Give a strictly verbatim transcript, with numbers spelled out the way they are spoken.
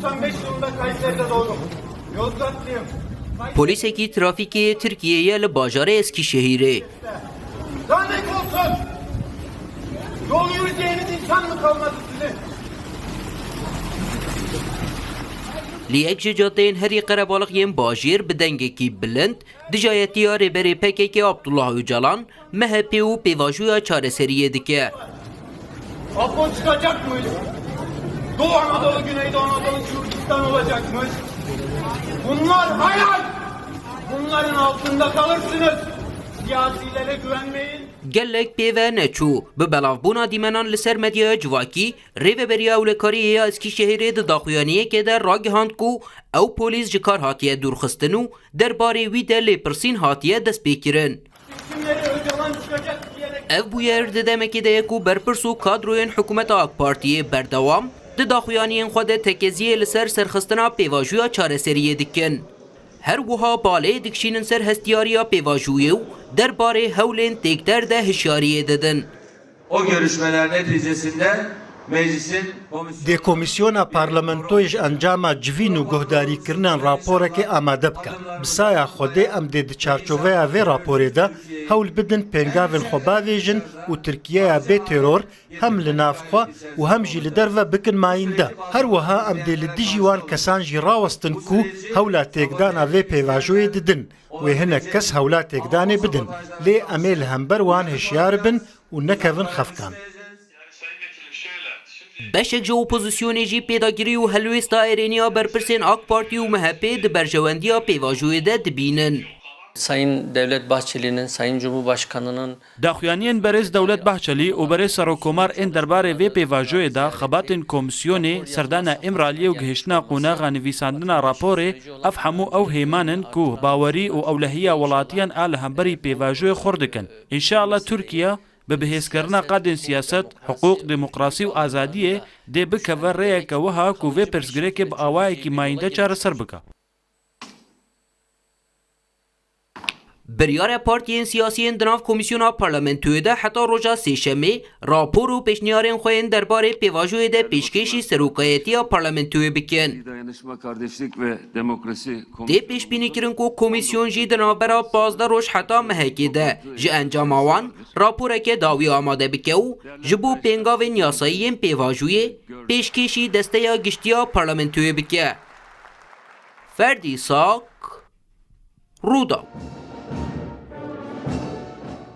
Doksan beş yılında Kayseri'de doğdum. Yozgatlıyım. Polîsekî trafîkê yê Tirkiyeyê ye li bajarê Eskîşehîrê. Lanet olsun! Yol yürüyeceğiniz insan mı kalmadı sizin? Li yek ji cadeyên herî qerebalix yên bajêr bi dengekî bilind dijayetiya rêberê P K K Abdullah Ocalan, M H P û pêvajoya çareseriyê dike. Apo çıkacak mı? Doğu Anadolu, Güneydoğu Anadolu, Kürdistan olacakmış. Bunlar hayal. Bunların altında kalırsınız. Siyasilere güvenmeyin. Gelek pê ve neçû. Bi belavbûna dîmenan li ser medyaya civakî, Rêveberiya Ewlekariyê ya Eskîşehîrê di daxuyaniyekê de ragihand ku ew polîs ji kar hatiye dûrxistin û derbarê wî de lêpirsîn hatiye destpêkirin. Ev bûyer di demekê de ye ku berpirs û kadroyên hikûmeta AK Partiyê berdewam di daxuyaniyên xwe de tekeziyê li ser serxistina pêvajoya çareseriyê dikin. Her wiha balê dikişînin ser hestiyariya pêvajûyê û derbarê hewlên têkder de hişyariyê didin. O görüşmeler neticesinde meclisin komisyonu Dê komîsyona parlamentoyê ji encama civîn û guhdarîkirina raporekê amade bike. Bi saya Xwedê em dê di çarçoveya vê raporê de hewl bidin pêngavên xwe bavêjin û Tirkiyeya bê teror hem li nav xwe û hem jî li derve bikin mayînde. Her wiha em dê li dijî wan kesan jî rawestin ku hewla têkdana vê pêvajoyê didin. Wê hinek kes hewla têkdanê bidin, lê em ê li hember wan hişyar bin û nekevin xefkan. Beşek ji opozisyonê jî pêdagirî û helwêsta erêniya berpirsên AK Partî û M H P di berjewendiya pêvajoyê de dibînin. Sayın Devlet Bahçeli'nin, Sayın Cumhurbaşkanı'nın Daxuyaniyên berêz Dewlet Bahçelî û berêz Serokkomar ên derbarê vê pêvajoyê de xebatên komîsyonê, serdana Îmraliyê û gihiştina qonaxa nivîsandina raporê, ev hemû ew hêman in ku bawerî û ewlehiya welatiyan a li hemberî pêvajoyê xurt dikin. Înşeallah Tirkiye bi bihêzkirina qadên siyaset, hiqûq, demokrasî û azadiyê dê bikeve rêyeke wiha ku vê pirsgirêkê bi awayekî mayînde çareser bike. Biryar e partiyên siyasî yên di nav komîsyona parlamentoyê de heta roja sêşemê rapor û pêşniyarên xwe yên derbarê pêvajoyê de pêşkêşî serokayetiya parlamentoyê bikin. Dayanışma, kardeşlik ve demokrasi Tê pêşbînîkirin ku komîsyon jî di navbera pazdeh roj heta mehekê de ji encama wan raporeke dawî amade bike û ji bo pêngavên yasayî yên pêvajoyê pêşkêşî desteya giştî ya parlamentoyê bike. Ferdî Sak, Rûdaw.